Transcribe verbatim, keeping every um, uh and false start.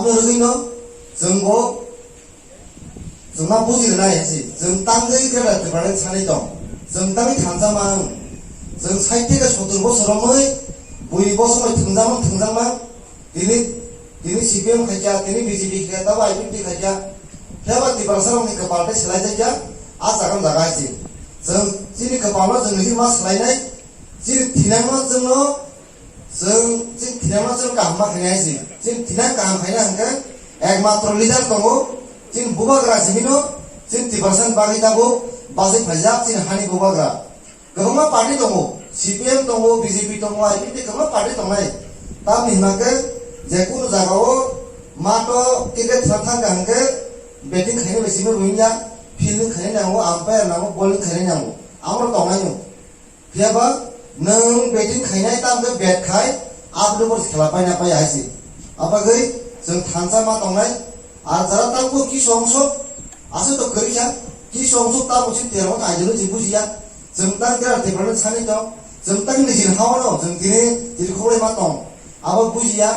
Amo rwgwino chwngbo chwngma buji rwnai hai se. Chwng tangwi Greater Tipraland sanwi tong. Chwng tangwi thansa mang. Chwng sait theke sottur bosor romwi bui bosor thwngjak mang, thwngjak mang. Tini, tini C P M khaikha, tini B J P khaikha, tabo I P F T khaikha. Phiya ba Tiprasa rokni kwpal tei swlai jakya, a jaga jaga hai se. Chwng chini kwpalno chwng nini ma swlainai, chini thinangno chwngno, chwng chini thinangno chwng kaham ma khainai hai se. Chini thinang kaham khaina hwnkhe ekmatro leader tongo, chini bubagra simino, chini Tiprasani bagwi tabuk bachai phaijak chini hani bubagra. Kwbangma party tongo, C P M tongo, B J P tongo, I P F T kwbangma party tongnai. Tamni hwnba khe je kunu jagao mato cricket thwna thangkha hwnkhe batting khaina bai simi buiya, fielding khaina nango, umpire nango, bowling khaina nango. Amo tongnai no. Phiya ba nwng batting khainai tamo khe bat khai, aboni por khela paina paiya hai se. Abagwi chwng thansa ma tongnai, ar jara tabuk kisu ongsok, aswk to kwrwi kha, kisu ongsok tabuk se termo ideology bujiya, chwng ta Greater Tipraland sanwi tong, chwng ta nijini hao no chwng tini tiri khoklai ma tong, abo bujiya,